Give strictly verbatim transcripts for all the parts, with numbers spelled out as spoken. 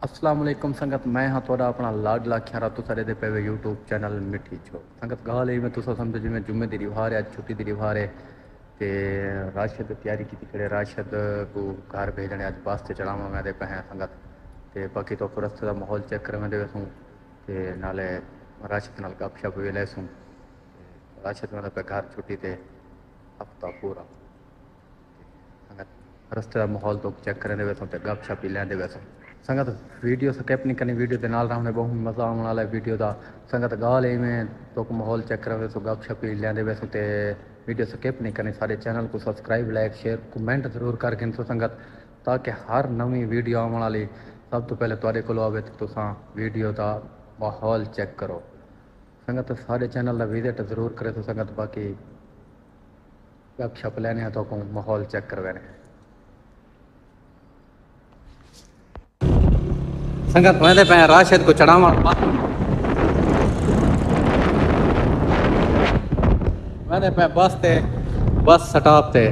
السلام علیکم سنگت، میں ہاں تہاݙا اپݨا لاڈلا کھیارا، تساں ݙیہدے پئے وے یوٹیوب چینل مٹھی چھوڑ۔ سنگت، ڳالھ ایویں تساں سمجھو جیویں جمعے دی ݙیہاڑ ہے، اڄ چھٹی دی ݙیہاڑ ہے، تے راشد تیاری کیتی کھڑے، راشد کوں گھر بھیجݨے، اڄ بس تے چڑھاوݨ ویندے پئے ہیں سنگت۔ تے باقی تہاکوں رستے دا ماحول چیک کرویندے ویسوں، تے نالے راشد نال گپ شپ وی لیسوں۔ تے راشد ویندا پئے گھر چھٹی تے ہفتہ پورا۔ سنگت، رستے دا ماحول تہاکوں چیک کریندے ویسوں تے گپ شپ وی لیندے ویسوں۔ سنگت، ویڈیو سکپ نہیں کرنی، ویڈیو دے نال رہوݨے، ٻہوں مزہ آوݨ والا ہے ویڈیو دا۔ سنگت، ڳالھ ایویں تہاکوں ماحول چیک کرویسوں، گپ شپ وی لیندے ویسوں تے ویڈیو سکپ نہیں کرنی۔ ساݙے چینل کوں سبسکرائب، لائک، شیئر، کمنٹ ضرور کر گھنسو سنگت، تاکہ ہر نویں ویڈیو آوݨ والی سب توں پہلے تہاݙے کولوں آوے تے تساں ویڈیو دا ماحول چیک کرو۔ سنگت، ساݙے چینل دا وزٹ ضرور کریسو سنگت، باقی گپ شپ لینے ہیں، تہاکوں ماحول چیک کروینے ہیں۔ سنگت، ویندے پئے ہیں راشد کوں چڑھاوݨ، ویندے پئے بس تے، بس سٹاپ تے۔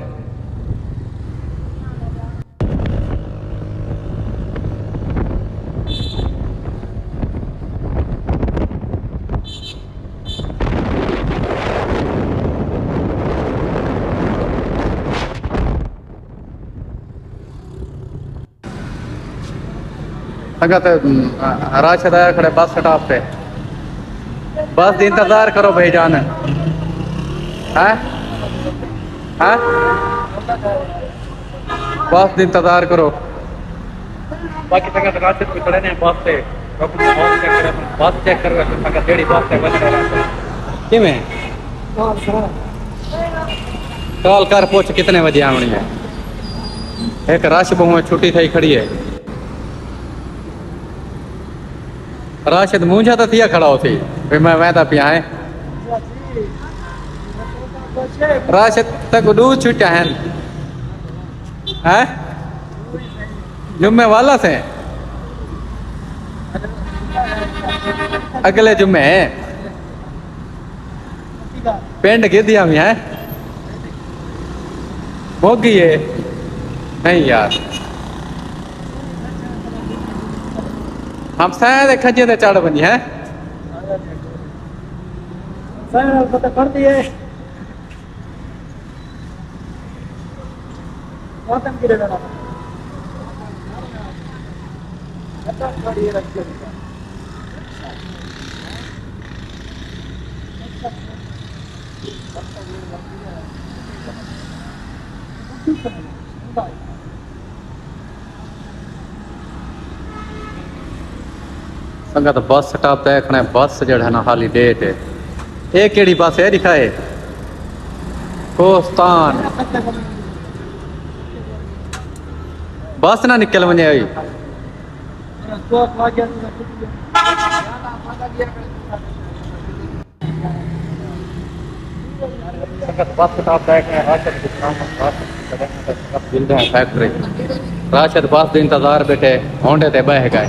سنگت، ام، راشد آیا کھڑے بس سٹاپ تے۔ بس دی انتظار کرو بھائی جان۔ ہیں؟ ہیں؟ بس دی انتظار کرو۔ باقی سنگت راشد کوں کھڑے نے بس تے۔ بس چیک کرو، سنگت جیڑھی بس تے ونڄ رہے راشد۔ کیویں؟ کال کر پوچھ کتنے وجے آوݨی ہے۔ ہک رش ٻہوں ہے، چھٹی تھئی کھڑی ہے۔ راشد مونجھا تاں تھیا کھڑا ہوسی، بھئی میں ویندا پیا ہیں۔ راشد، تیکوں ݙو چھٹیاں ہن۔ ہیں؟ جمعے والا سے؟ اڳلے جمعے۔ پنڈ گھدیاں وی ہیں؟ موگی ہے؟ نہیں یار۔ ہمسایہ دے کھجے تے چڑھ ونڄ ہیں۔ سنگت، بس سٹاپ تے کھڑے، بس جیڑھا ہے نا حالی لیٹ ہے۔ اے کیڑھی بس ہے ݙکھائے؟ کوہستان۔ بس نہ نکل ونڄے ہوئی۔ سنگت، بس سٹاپ تے کھڑے، راشد کوں سلام، راشد کوں سلام، بلدوں فیکٹری۔ راشد بس دے انتظار ٻیٹھے، ہونڈے تے ٻہہ ڳئے۔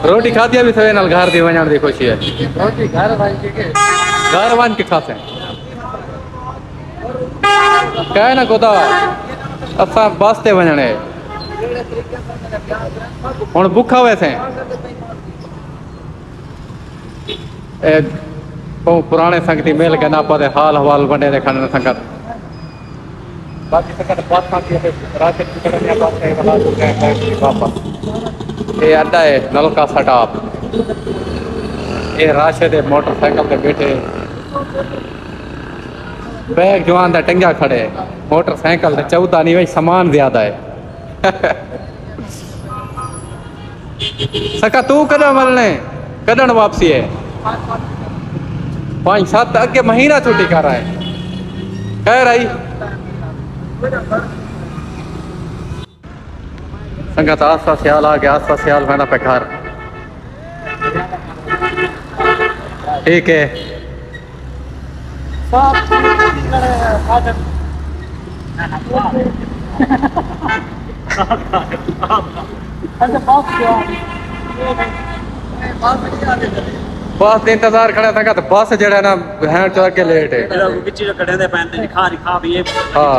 روٹی کھادی ہے وی سویرے نال گھر دی ونڄݨ دی خوشی ہے۔ روٹی گھر ونڄ کے کے؟ گھر ونڄ کے کھاسے۔ کہہ نہ خدا، اساں بس تے ونڄݨے۔ ہݨ بکھا ویسے۔ اے ٻہوں پراݨے سنگتی مل کے ناپا دے حال احوال ونڈیندے کھڑن سنگت۔ باقی سنگت بس آندی ہے، راشد وی کھڑا ہے، بس ہے، والا جو ہے، ہے واپس۔ اے اڈا ہے نلکا سٹاپ۔ اے راشد ہے موٹر سائیکل تے ٻیٹھے۔ بیگ جوان دا ٹنگا کھڑے۔ موٹر سائیکل تے چودہ نہیں وے، سامان زیادہ ہے۔ سکا توں کݙاں ولݨے؟ کݙاں واپسی ہے؟ پنج ست اڳے مہینہ چھٹی کر آئے۔ خیر آئی۔ سنگت، آسا سیال آ ڳیا، آسا سیال ویندا پئے گھر۔ ٹھیک ہے۔ صاف ستھری کھڑے ہیں، ساجن۔ اچھا، بس کیا؟ بس نہیں آتے۔ بس دے انتظار کھڑے تھا کہ بس جڑا نا بہن چوک کے لیٹ ہے۔ کچی جو کڑے دے پین تے کھا نہیں کھا بھی یہ ہاں۔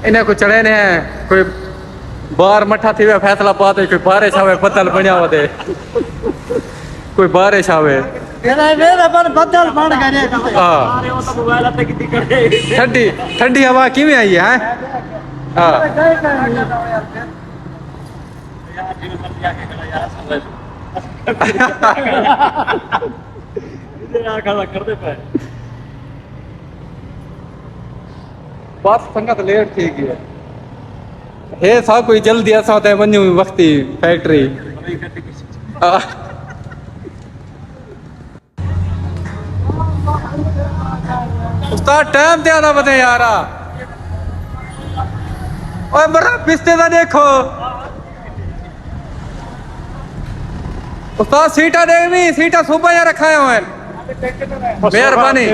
انہیں کو چڑھے نے ہیں کوئی بار مٹھا تھی ہوئے فیصلہ پاتے، کوئی بارش آوے، بدل بنیا ہوتے، کوئی بارش آوے۔ میرا میرا پر بدل بن گئے۔ ہاں۔ موبائل تے کتی کڑے۔ ٹھنڈی، ٹھنڈی ہوا کیویں آئی ہے؟ ہاں۔ کردے پے۔ بس سنگت لیٹ تھی گئی ہے۔ ہے سا کوئی جلدی اساں تے ونجوں وقتی فیکٹری۔ آہ۔ استاد ٹائم تے آندا ودے یارا۔ اوئے مرا پستے دا دیکھو۔ استاد سیٹا دے بھی سیٹا صوبہ یا رکھائے ہوئے۔ مہربانی۔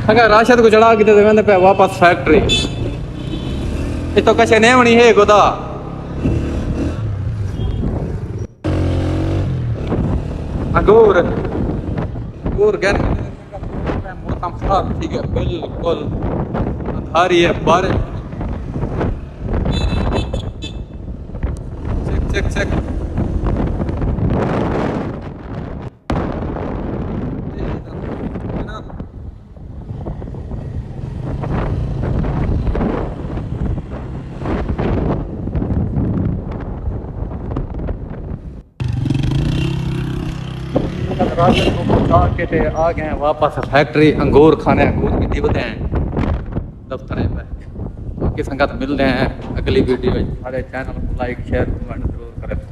اگر راشد کو چڑھا کے دے ویندے پہ واپس فیکٹری۔ یہ تو کچھ نہیں ہونی ہے گدا۔ انگور، انگور گن موسم خراب تھی گیا بالکل، اندھاری ہے، بارش۔ چیک چیک چیک۔ راشن کو پہنچا کے تے آ گئے ہیں واپس فیکٹری۔ انگور کھانے، انگور بھی دیوتے ہیں دفتر پہ۔ باقی سنگت ملتے ہیں اگلی ویڈیو۔ سارے چینل کو لائک، شیئر، کمنٹ ضرور کریں۔